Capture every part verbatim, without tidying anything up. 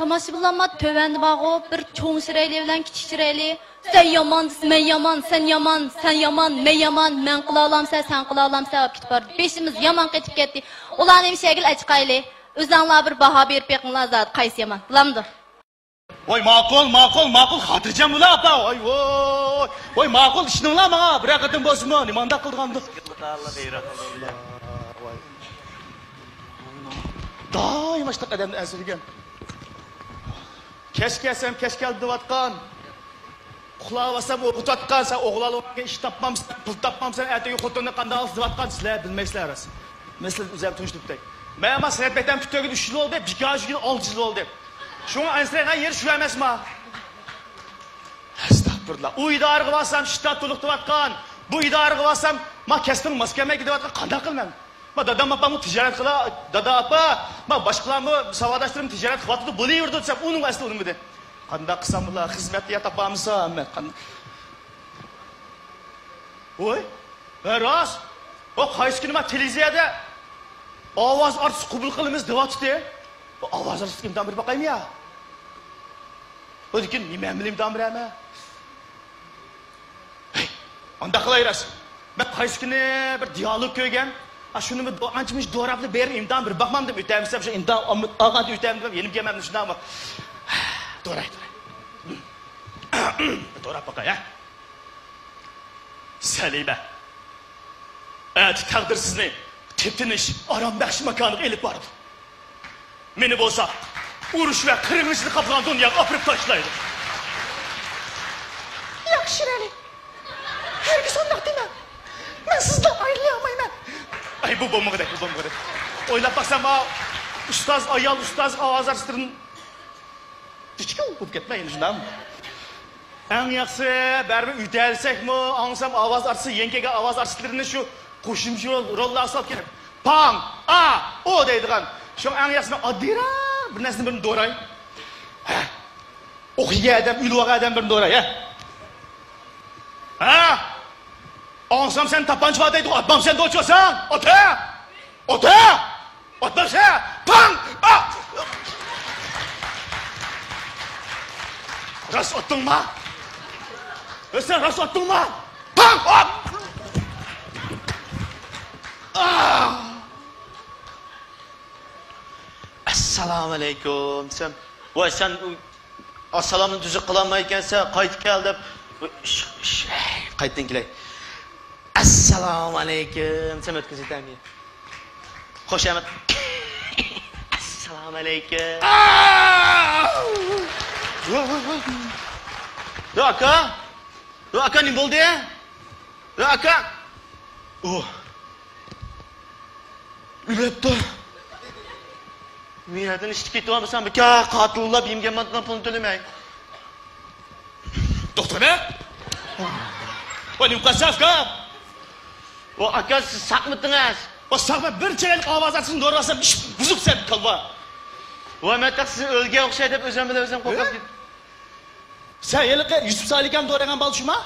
تاماشىبىنلار، ما تۆۋەندە بارغۇ، بىر چوڭ چىرايلى بىلەن كىچىك چىرايلى، سەن يامان دېسە مەن يامان، سەن يامان، سەن يامان، مەن يامان، مەن قىلالامسەن، سەن قىلالامسەن دەپ كېتىپ باردى. بېشىمىز يامان قېتىپ كەتتى. ئۇلارنى ھېم شەگىل ئەچىقايلى. ئۆزەڭلار بىر باھا بېرىپ بېقىڭلار زادى، قايسى يامان؟ بولامدۇ؟ ۋاي، ماقۇل، ماقۇل، ماقۇل، خاتىرجەم بول، ئاپا. ۋاي، ۋاي. ۋاي، ماقۇل، ئىشىنىڭلار ماڭا. بىرەر قېتىم بولسىمۇ، نېمانداق قىلىدىغاندۇ؟ دائىم ئاشتاق ئادەمنى ئەنسىرىگەن. كەچ كەلسەم، كەچ كەلدى دەۋاتقان. ئۇخلاۋالسام، ئويغىتىۋاتقان. سەن ئوغلانغا ئىش تاپمامسەن، پۇل تاپمامسەن، ئەتىگە خوتۇننى قانداق ئالىسەن دەۋاتقان. سىلەر بىلمەيسىلەر راست. مەن سىلەرنى ئۆزۈم تونۇشتۇرۇپ ئۆتەي. مەن ما سەنئەت مەكتەپنى پۈتتۈرگىلى ئۈچ يىل بولدى، بىكار يۈرگىلى ئالتە يىل بولدى. شۇڭا ئەنسىرەيدىغان يېرى شۇ ئەمەسما؟ ئەستەغپۇرۇللا. ئۇ ئىدارىگە بارسام، شتات تولۇقتۇرۇۋاتقان. بۇ ئىدارىگە بارسام، ما كەسپىڭ ماس كەلمەيدۇ دەۋاتقان. قانداق قىلىمەن؟ ما دادام ئاپاممۇ تىجارەت قىلا، دادا ئاپا، ما باشقىلارمۇ، ساۋاقداشلىرىم تىجارەت قىلىۋاتىدۇ، بولۇۋېرىدۇ دېسەم، ئۇنىڭ ئەسلى ئۇنىمىدى. قانداق قىلسام بولا، خىزمەتنى يا تاپالمىسام مەن؟ قانداق؟ ۋوي، ھە راست. ئۇ قايسى كۈنى ما تېلېۋىزىيەدە ئاۋاز ئارتىسى قوبۇل قىلىمىز دەۋاتىتتى. بۇ ئاۋاز ئارتىسىغا ئىمتىھان بېرىپ باقايمۇ يا؟ ئۇ لېكىن نېمە ئىمتىھان بېرەمەن؟ ھەي، ئانداق قىلاي راست. مەن قايسى كۈنى بىر دىيالوگ كۆرگەن. ئا، شۇنى بىر دو-، ئانچە مۇنچە دوراپلا بېرىپ ئىمتىھان بېرىپ باقمامدىم، ئۆتەمسەم شۇ ئىمتىھان ئالغاندا ئۆتەمدىم دەپ يېنىپ كەلمەمدىم، شۇنداقمۇ؟ دوراي، دوراي. دوراپ باقاي، ھە؟ سەلىمە. ئەتە تەقدىر سىزنى تېتىنىش، ئارام بەخش ماكانىغا ئېلىپ بارىدۇ. مېنى بولسا ئۇرۇش ۋە قىرغىن ئىچىدە قاپلىغان دۇنياغا ئاپىرىپ تاشلايدۇ. ياخشى، رەلى. ھەرگىز ئۇنداق دېمەڭ. مەن سىزدىن ئايرىلالمايمەن. ئەي، بۇ بولمىغۇدەك، بۇ بولمىغۇدەك. ئويلاپ باقسام، ئا، ئۇستاز ئايال، ئۇستاز ئاۋاز ئارتىسلىرىدىن دۈچكۈل بولۇپ كەتمە، يەنە شۇنداقمۇ؟ ئەڭ ياخشىسى، بەرىبىر ئۆتەلىسەكمۇ، ئاڭلىسام ئاۋاز ئارتىسى، يېڭى كەلگەن ئاۋاز ئارتىسلىرىنى شۇ قوشۇمچە رول-، روللارغا سالىپ كېلىپ، پاڭ، ئا، ئو دەيدىغان. شۇڭا ئەڭ ياخشىسى مەن ئاددىيراق بىر نەرسىنى بىرنى دوراي. ھە. ئوق يېگەن ئادەم، ئۆلۈۋالغان ئادەم بىرنى دوراي، ھە. ھە؟ ئاڭلىسام سەن تاپانچا بار دەيدىغۇ، ئاتمامسەن دوچۇۋالساڭ؟ ئاتا! ئاتا! ئاتمامسەن! پاڭ! ئا! راست ئاتتىڭما؟ ھە، سەن راست ئاتتىڭما؟ پاڭ! ئا! ئا! ئەسسالامۇئەلەيكۇم دېسەم، ۋاي سەن ئاسسالامنى تۈزۈك قىلالمايدىكەنسەن، قايتا كەل دەپ، قايتىدىن كېلەي. ئەسسالامۇئەلەيكۇم دېسەم ئۆتكۈزۈۋېتەرمىكىن؟ خوش ئامەت. ئەسسالامۇئەلەيكۇم. ۋاي، ۋاي، ۋاي. يا ئاكا، يا ئاكا، نېمە بولدى؟ يا ئاكا. ئۇھ. ئۆلۈپتۇ. مېنىڭدىن ئىشتە كېتىۋالمىسام، بىكار قاتىللاپ يېمىگەن مانتىنىڭ پۇلىنى تۆلىمەي. توختىمە. ۋاي، نېمە قىلساڭ ئاكا؟ ۋاي ئاكا، سىز ساقمىتىڭىز؟ ۋاي ساقمەن، بىر چىرايلىق ئاۋاز ئارتىسىنى دورىۋالسام ئىش بۇزۇپسەن كالۋا. ۋاي مەن تېخى سىز ئۆلگەن ئوخشاي دەپ ئۆزۈم بىلەن ئۆزۈم قورقۇپ كەتتىم. سەن ھېلىقى يۈسۈپ سالىكەمنى دورىغان بالا شۇما؟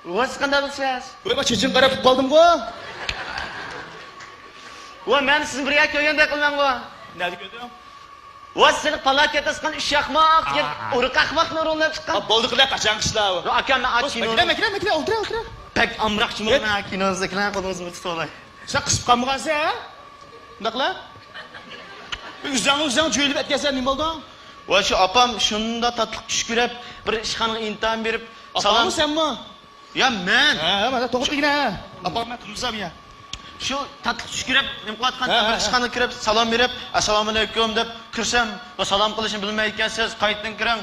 ۋاي سىز قانداق بىلىسىز؟ ۋاي مەن چېچىڭغا قاراپ قالدىمغۇ. ۋاي مەن سىزنى بىر يەردە كۆرگەندەك قىلىمەنغۇ. نەدە كۆردۈڭ؟ ۋاي سىزنى پالاكەتتە ئىسقان ئۈچ ياقماق دېگەن ئورۇق ئەخمەقنى رولىنى چىققان. بولدى قىلە، قاچان قىشلا. ۋاي ئاكا، مەن ئاچ كىنو. مەكرە، مەكرە، مەكرە، ئولتۇرە، ئولتۇرە. بەك ئامراق شۇمۇ، مەن كىنونىڭىزدىكىلەر قولىڭىزنى بىر تۇتۇۋالاي. سەن قىسىپ قالمىغانسەن ھە؟ مۇنداقلا. ئۆزۈڭ ئۆزۈڭ جۆيلۈپ ئەتكەنسەن، نېمە بولدۇڭ؟ ۋاي شۇ ئاپام شۇنداق تاتلىق چۈش كۆرۈپ، بىر ئىشخانىغا ئىمتىھان بېرىپ، ئاپاڭمۇ سەنمۇ؟ يا مەن. ھە، ھە، مانا توغرا دېگىنە. ئاپاڭ مەن تۇرمىسام يا. شۇ تاتلىق چۈش كۆرۈپ، نېمە قىلىۋاتقان، ھە، ھە، بىر ھە. ئىشخانىغا كىرىپ، سالام بېرىپ، ئەسسالامۇئەلەيكۇم دەپ كىرسەم، ۋە سالام قىلىشنى بىلمەيدىكەنسىز، قايتىدىن كىرىڭ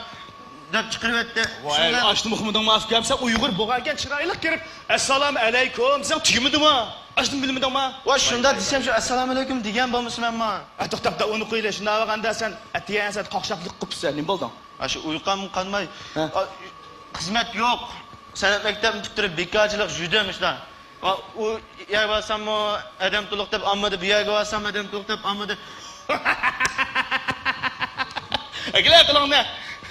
دەپ چىقىرىۋەتتى. ۋاي، شۇنداق. ئاشتىمۇ ئۇقمىدىڭما ئۇكام؟ سەن ئۇيغۇر بولغانكەن چىرايلىق كىرىپ، ئەسسالامۇئەلەيكۇم دېسەڭ تۈگىمىدىما؟ ئاشتىمۇ بىلمىدىڭما؟ ۋاي، شۇنداق دېسەم شۇ ئەسسالامۇئەلەيكۇم دېگەن بولمىسىمەنما؟ ئە، توختا، توختا، ئۇنى قويلى، شۇنداق بولغاندا سەن ئەتىگەن سەن قاقشاقلىق قىپسەن، نېمە بولدۇڭ؟ ئاشۇ ئۇيقۇم قانماي، ھە. ئا، خىزمەت يوق. سەنئەت مەكتەپنى پۈتتۈرۈپ بىكارچىلىق يۈردۈم شۇنداق. ئا، ئۇ يەرگە بارساممۇ ئادەم تولۇق دەپ ئالمىدى، بۇ يەرگە بارسام ئادەم تولۇق دەپ ئالمىدى. ئەكىلە قىلىڭنى.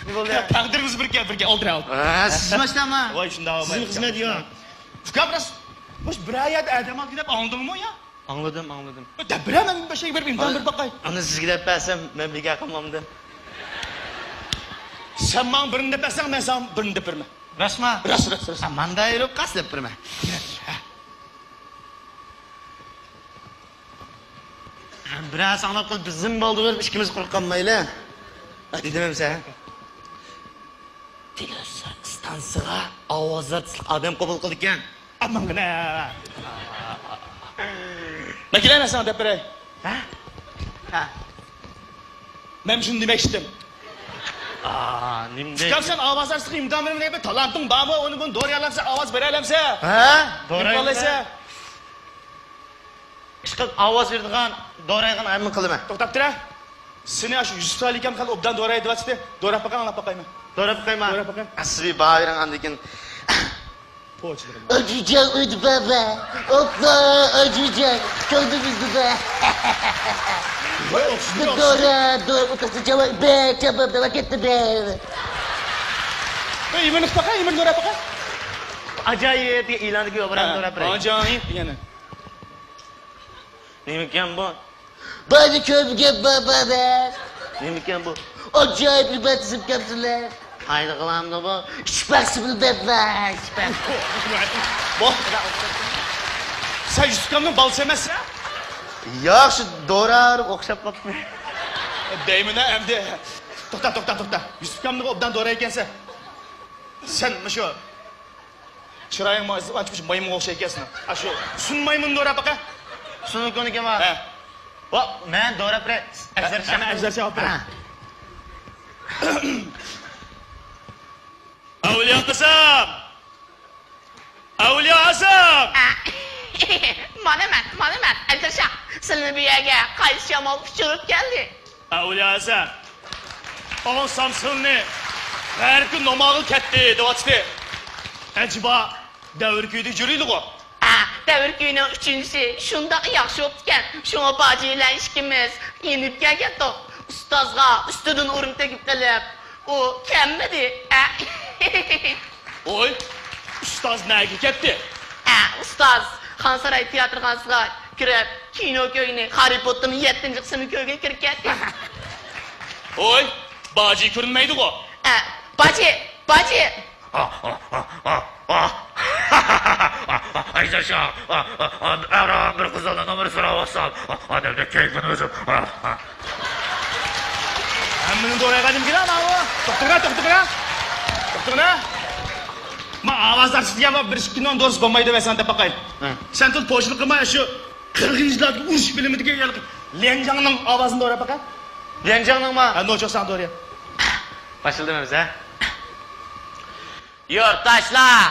نېمە بولدى؟ تەقدىرىمىز بىركەن، بىركەن. ئولتۇر، ئولتۇر. ھە، سىز باشلاما. ۋاي، شۇنداق. سىزنىڭ خىزمەت يوق. ئۇكام راست، مۇش بىر يەردە ئادەم ئالدى دەپ ئاڭلىدىڭمۇ يا؟ ئاڭلىدىم، ئاڭلىدىم. دەپ بېرەمەن، مەن بەشەگە بېرىپ ئىمتىھان بېرىپ باقاي. ئانا سىزگە دەپ بەرسەم، مەن بىكار قالمامدىم. سەن ماڭا بىرنى دەپ بەرسەڭ، مەن ساڭا بىرنى دەپ بېرىمەن. راستما؟ راست، راست، راست. ھە، ماندا ئېرىپ قاس دەپ بېرىمەن. بىرەر ساڭلاپ قىلىپ بىزنىمۇ بالدۇر بېرىپ ئىككىمىز قۇرۇق قالمايلى. ھە، دېدىم ئەمسە. تېلېۋىزور ئىستانسىغا ئاۋاز ئارتىسلىق ئادەم قوبۇل قىلىدىكەن. ئامانغىنا. مەكىلە، مەن ساڭا دەپ بېرەي. ھە؟ ھە. مەن شۇنى دېمەكچىدىم. ئا، نېمە دەي؟ ئۇكام، سەن ئاۋاز ئارتىسلىق ئىمتىھان بېرىمەن دەپ تالانتىڭ بارمۇ؟ ئۇنى بۇنى دورىيالايسەن، ئاۋاز بېرەلەمسەن؟ ھە؟ دورىيالايسەن. ئىشقىلىپ ئاۋاز بېرىدىغان، دورايدىغان ئادەمنى قىلىمەن. توختاپ تۇرە. سېنى ئاشۇ يۈسۈپ سالىكام خېلى ئوبدان دورايدۇ دەۋاتىدۇ. دوراپ باقاي، ئاڭلاپ باقايمەن. دوراپ باقايما؟ دوراپ باقاي. ئەسلى بايرىڭ ئاندىن كېيىن. پوچىلىرىم. ئاجىجان ئۆيدە بابا. ئوپپا، ئاجىجان. كەلدىم ئۆيدە. ۋاي، ئوخشىماي، ئوخشىماي. دورا، دورا، ئوتۇرسا جاۋاب بەر، جاۋاب بەر، كەتتى بەر. ۋاي، ئىمىنلىق باقاي، ئىمىنلىق دوراپ باقاي. ئاجايىپ دېگەن ئېلاندىكى ئوبرازنى دوراپ بېرەي. ئاجايىپ دېگەننى. نېمىكەن بۇ؟ باينى كۆرمىگەن بابا بەر. نېمىكەن بۇ؟ ئاجايىپ رىبات تىزىپ كەپسىلەر. قايدا قىلامدۇ بۇ؟ ئىشپاق سىبىل بەپلا، ئىشپاق. بۇ، سەن يۈسۈپكامنىڭ بالىسى ئەمەسسەن؟ ياق، شۇ دورا ئوخشاپ قاپتۇ. دەيمەن ئەمدى. توختا، توختا، توختا. يۈسۈپكامنىڭ ئوبدان دورا ئىكەنسەن. سەن مۇشۇ چىرايىڭمۇ ئانچە مۇشۇ مايمۇنغا ئوخشايدىكەنسىلەر. ئاشۇ سۇن مايمۇننى دوراپ باقە. سۇنۇڭ كۆنىكىما؟ ھە. ۋا، مەن دوراپ بېرەي. ئەزەر ھە، شاھ. ئەزەر شاھ بېرەي. ھە. ئەۋلىيا قىزىم! ئەۋلىيا قىزىم! مانا مەن، مانا مەن، ئەزەر شاھ. سىلىنى بۇ يەرگە قايسى شامال ئۇچۇرۇپ كەلدى؟ ئەۋلىيا ھەسەن، ئاڭسام سىلنى غەربكە نوماغا كەتتى دەۋاتىتتى. ئەجەبا، دەۋر كۈيىدە يۈرىدىغۇ؟ ھە، دەۋر كۈيىنىڭ ئۈچىنچىسى شۇنداق ياخشى بوپتىكەن. شۇڭا باجى بىلەن ئىككىمىز يېنىپ كەلگەنتۇق. ئۇستازغا ئۈستىدىن ئۇرۇم تېگىپ قېلىپ، ئۇ كەممىدى. ھە. ۋوي، ئۇستاز نەگە كەتتى؟ ھە، ئۇستاز خانساراي تىياتىرخانىسىغا كىرىپ، كىنو كۆرگىنى، خاررى پوتتېرنىڭ يەتتىنچى قىسمىنى كۆرگىلى كىرىپ كەتتى. ۋوي، باجى كۆرۈنمەيدىغۇ؟ ھە، باجى، باجى! ئەزەر شاھ، ئاران بىر قىزنىڭ نومۇرىنى سوراۋاتسام، ئادەمنىڭ كەيپىنى بۇزۇپ. ھەممىنى دورايغان نېمىگىلا ماۋۇ؟ توختىغىنا، توختىغىنا. توختىغىنا. ما ئاۋاز ئارتىسى دېگەن بار، بىر ئىككى كۈندىن دورىسى بولمايدۇ، ۋە سەن دەپ باقاي. ھە. سەن تۇر پوشىلىق قىلما، شۇ قىرغىنچىلاردىكى ئۇرۇش فىلىمىدىكى ليەنجاڭنىڭ ئاۋازىنى دوراپ باقاي. ليەنجاڭنىڭما؟ ھە، نوچۇ ساڭا دورىيە. باشلىدىم ئەمىسە. يۇرتداشلار،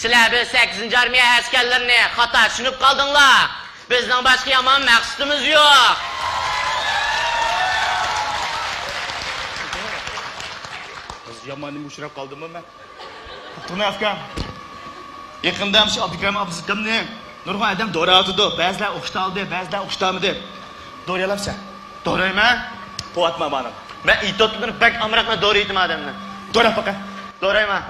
سىلەر بىز سەككىزىنچى ئارمىيە ئەسكەرلىرىنى خاتا چۈشىنىپ قالدىڭلار. بىزنىڭ باشقا يامان مەقسىتىمىز يوق. يامان نېمە ئۇچراپ قالدىممۇ مەن؟ توختىغىنا ئۇكام. يېقىندا مۇشۇ ئابدۇكېرىم ئابلىز ئۇكامنى نۇرغۇن ئادەم دوراۋاتىدۇ. بەزىلەر ئوخشىتالدى، بەزىلەر ئوخشىتالمىدى. دورىيالامسەن؟ دورايمەن. قوۋاتما مانا. مەن ئېيتىۋاتقىنىم بەك ئامراق، مەن دورىيتىمەن ئادەمنى. دوراپ باقە. دورايمەن.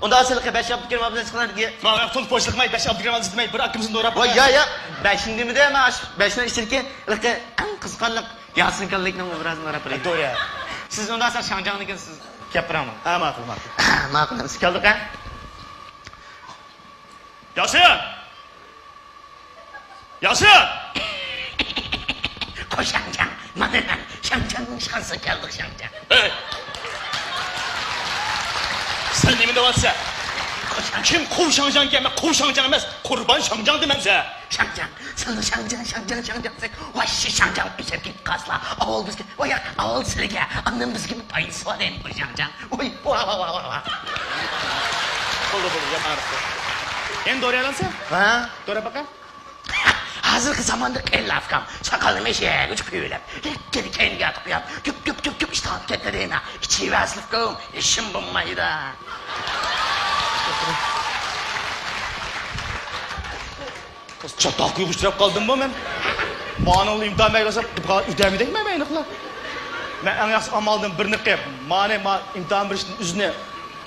ئۇندا سىلىقى بەش ئابدۇكېرىم ئابلىز قىلار. مانا تونۇپ بوشلۇقماي، بەش ئابدۇكېرىم ئابلىز دېمەي، بىر ئاكىمىزنى دوراپ باقە. ۋاي، يا، يا. بەشنى دېمىدى، مانا شۇ بەشنىڭ ئىچىدىكى ھېلىقى ئەڭ قىزىقارلىق ياسىنكەنلىكنىڭ ئوبرازىنى دوراپ بېرەي. دوراپ. سىز ئۇندا سەن شاڭجاڭنىكەنسىز. گەپ بېرىڭ. ھە، ماقۇل، ماقۇل. ماقۇل، ئەمىسە كەلدۇق، ھە؟ ياسىن! ياسىن! قوشاڭجاڭ، مانا مەن، شاڭجاڭنىڭ ئىشخانىسىغا كەلدۇق، شاڭجاڭ. ھەي! سەن نېمە دەۋاتىسەن؟ قوشاڭ. كىم قۇۋ شاڭجاڭكەن؟ مەن قۇۋ شاڭجاڭ ئەمەس، قۇربان شاڭجاڭ دېمەمسە. شاڭجاڭ، سەن شاڭجاڭ، شاڭجاڭ، شاڭجاڭ دېسەك، ۋاھشىي شاڭجاڭ ئۆسۈپ كېتىپ قالسىلا، ئاۋۋال بىزگە، ۋاي، ئاۋۋال سىلىگە، ئاندىن بىزگىمۇ پايدىسى بار دەيمەن، قوي شاڭجاڭ. ۋاي، ۋا، ۋا، ۋا، ۋا، ۋا. بولدى، بولدى، يامان قىپتۇ. ئەمدى دورىيالامسەن؟ ھە؟ دوراپ باقە. ھازىرقى زاماندا قېرىلار ئۇكام، ساقالنى مەشەگىچە قويۇۋېلىپ، لەككىدە كەينىگە ئارتىپ قويۇپ، كۆپ، كۆپ، كۆپ، كۆپ ئىشتىن قېلىپ كەتتى دەيمەن. ئىچىۋەرسىلە ئۇكام، ئىشىم بولمايدۇ. چاتاق كۈيگە ئۇچراپ قالدىممۇ مەن؟ مانىڭلا ئىمتىھان بەرگۈزەپ، ئۆتەلمىدىكمەن مەن ئېنىقلا. مەن ئەڭ ياخشى ئامالدىن بىرنى قىپ، مانى، ما ئىمتىھان بېرىشتىن ئۆزىنى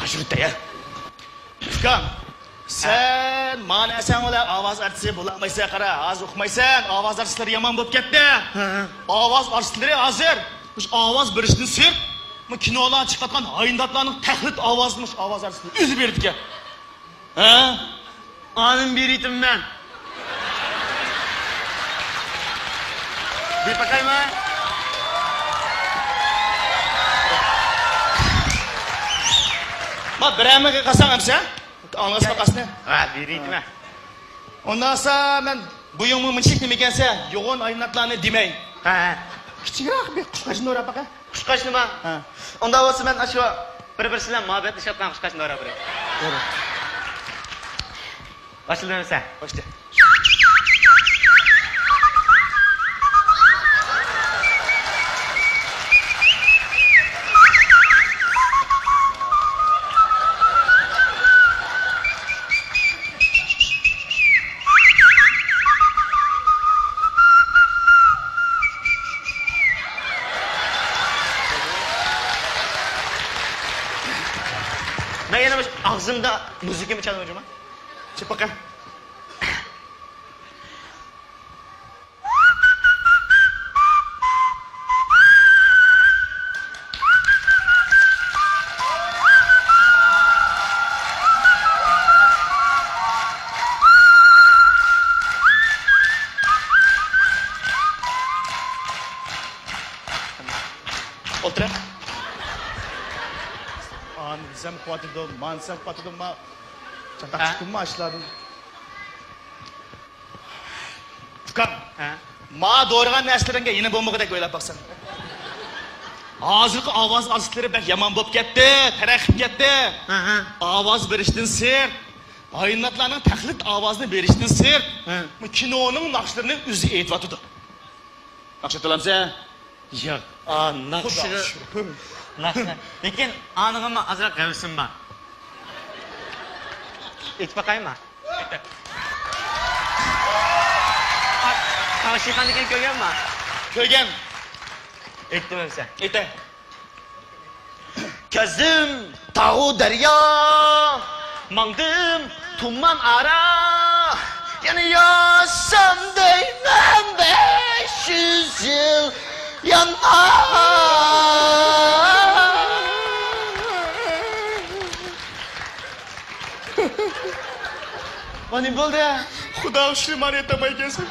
قاچۇرۇۋېتەي. ئۇكام، سەن مانا ئەسەڭ بىلەن ئاۋاز ئارتىسى بولالمايسەن، قارا، ھازىر ئۇقمايسەن، ئاۋاز ئارتىسلىرى يامان بولۇپ كەتتى. ھە. ئاۋاز ئارتىسلىرى ھازىر مۇشۇ ئاۋاز بېرىشتىن سىرت كىنولارغا چىقىۋاتقان ھاينداتلارنىڭ تەقلىد ئاۋازىنى مۇشۇ ئاۋاز ئارتىسىنىڭ ئۆزى بېرىدىكەن. ھە؟ ئانىمنى بېرىتىمەن. بېرىپ باقايمۇ؟ ما بىرەرمىگە قالساڭ ئەمسە؟ ئاڭلىسا قاستىنى. ھە، بېرىتىمەن. ئۇنداقسا مەن بويۇڭمۇ مۇنچىلىك نېمە ئىكەنسە، يوغان ئايناتلارنى دېمەي. ھە، ھە. كىچىكرەك بىر قۇشقاچنى ئوراپ باقە. قۇشقاچنىما؟ ھە. ئۇنداق بولسا مەن ئاشۇ بىر-بىرسى بىلەن مۇھەببەتلىشىۋاتقان قۇشقاچنى ئوراپ بېرەي. باشلىدىم ئەمسە. باشلا. مەن يەنە مۇشۇ ئاغزىمدا مۇزىكىمۇ چالىمايمەن. چېپىقى. ئولتۇرە. ئانى دېسەم قۇۋۋەتلىدىم، مانى دېسەم قۇۋۋەتلىدىم، ما چاتاق چىقتىممۇ ئاشۇلاردىن؟ ئۇكام، ھە؟ ما دورىغان نەرسىلىرىڭگە يېنى بولمىغۇدەك ئويلاپ باقساڭ. ھازىرقى ئاۋاز ئارتىسلىرى بەك يامان بولۇپ كەتتى، تەرەققىي قىلىپ كەتتى. ھە، ھە. ئاۋاز بېرىشتىن سىرت، بايىناتلارنىڭ تەقلىد ئاۋازىنى بېرىشتىن سىرت، ھە، بۇ كىنونىڭ ناخشىلىرىنى ئۆزى ئېيتىۋاتىدۇ. ناخشا ئېيتالامسەن؟ ياق. ئا، ناخشىغا، خۇدا شۈكرى. ناخشا. لېكىن ئانىڭغىمۇ ئازراق ھەۋىسىم بار. ئېيتىپ باقايمۇ؟ تاغشىخان دېگەن كۆرگەنما؟ كۆرگەن. ئېيتتىم ئەمسە. ئېيتە. كەزدىم تاغۇ دەريا، ماڭدىم تۇمان ئارا. يەنە ياشىسام دەيمەن بەش يۈز يىل يەنە. مانا بولدى. خۇدا ئۈچۈن مانا يېتەلمەيكەنسەن.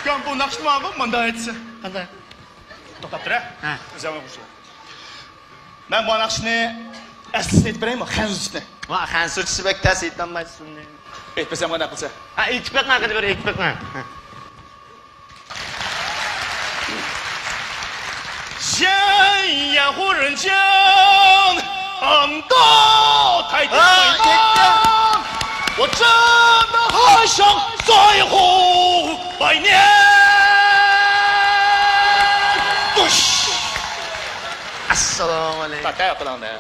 ئۇكام، بۇ ناخشىنى ماڭا مۇنداق ئېيتسا. قانداق؟ توختاپ تۇر، ھە. ھە. ئۆزۈڭ قوشۇل. مەن بۇ ناخشىنى ئەسلىسىنى ئېيتىپ بېرەيمۇ؟ خەنزۇچىسىنى. ۋاھ، خەنزۇچىسى بەك تەس، ئېيتالمايسىز ئۇنى. ئېيتمىسەم قانداق قىلىسىز؟ ھە، ئېيتىپ بېقىڭ، قېنى بىر ئېيتىپ بېقىڭ. ئەسسالامۇ ئەلەيكۇم.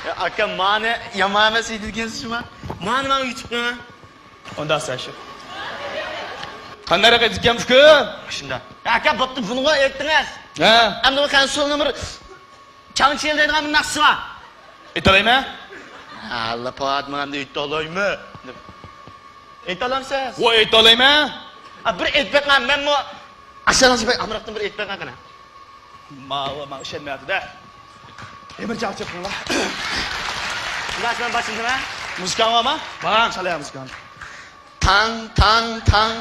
يا ئاكا، مانى يامان ئەمەس ئېيتىدىكەنسىز جۇما. مانى ماڭا يۇتۇپ قويۇڭ. ئۇنداق سەن شۇ. قانداقراق ئېيتىدىكەن ئۇكا؟ شۇنداق. يا ئاكا، بوپتۇ، بۇنىغۇ ئېيتتىڭىز. ھە. ئەمدى بۇ خەنزۇنىڭ بىر چاڭچىيىل دەيدىغان بىر ناخشىسى بار. ئېيتالايمەن؟ ئاللا پاتمىغاندا ئېيتالايمەن. ئېيتالامسىز؟ ۋاي، ئېيتالايمەن. ئا، بىر ئېيتىپ بېقىڭ، مەنمۇ ئاشۇ ناخشىنى بەك ئامراقتىن بىر ئېيتىپ بېقىڭ قېنى. ماۋۇ ماڭا ئىشەنمەيۋاتىدۇ. ئەمىرجان چېپىڭلار. باشلىدىم، باشلىدىم، ھە؟ مۇزىكاڭ بارمۇ؟ بار. چالاي مۇزىكاڭنى. تاڭ، تاڭ، تاڭ.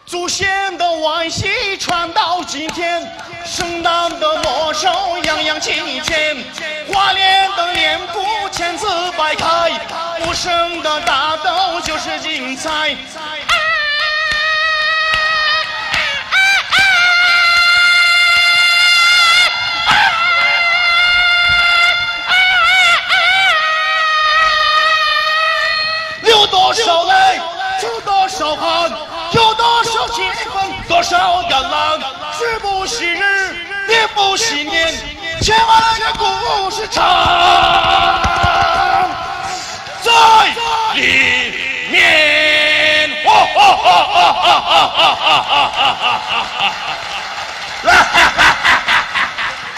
祖先的万岁传到今天，圣诞的魔咒洋洋齐天，花脸的脸谱千姿百态，无声的打斗就是精彩。 有多少泪，出多少汗，有多少情分，多少galán，时不时日，年不时年，千万个故事唱在里面。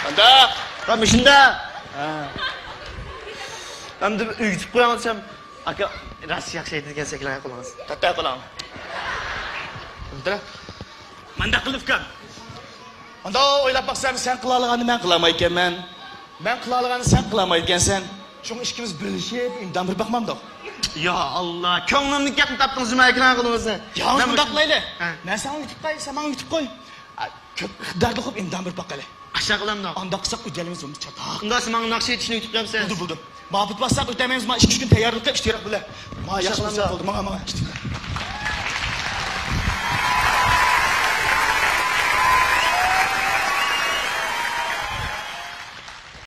ھەمدە، ھە، مۇشۇنداق. ھە. ھەمدە ئۆگىتىپ قويۇڭ دېسەم، ئاكا، راست ياخشى ئېيتىدىكەنسەن، ئەكىلىڭ قولىڭىز. تەتە قولۇڭ. مۇنداق قىل، ئۇكام. ئانداق ئويلاپ باقسام، سەن قىلالىغاننى مەن قىلالمايدىكەنمەن. مەن قىلالىغاننى سەن قىلالمايدىكەنسەن. شۇڭا ئىككىمىز بۆلۈشۈپ، ئىمتىھان بېرىپ باقمامدۇق؟ يا ئاللا، كۆڭلۈمدىكى گەپنى تاپتىڭىزمۇ، ئەكىلىڭ قولىڭىزنى. يا، مانا مۇنداق قىلايلى. ھە. مەن ساڭا ئۆتۈپ قوي، سەن ماڭا ئۆتۈپ قوي. ئا، كۆپ ئىقتىدارلىق بولۇپ ئىمتىھان بېرىپ باقايلى. ئاشۇنداق قىلامدۇق؟ ئانداق قىلساق ئۆتەلمەيمىز، بولمىسا چاتاق. ئۇنداق دېسە ماڭا ناخشا ئېيتىشنى ئۆتۈپ قويامسىز؟ بولدى، بولدى. مۇھەببەت باسساق ئۆتەلمەيمىز، مانا ئىككى ئۈچ كۈن تەييارلىق قىلىپ، ئىشتىراك بىلەن. ما ياخشى بولسا بولدى، ماڭا، ماڭا.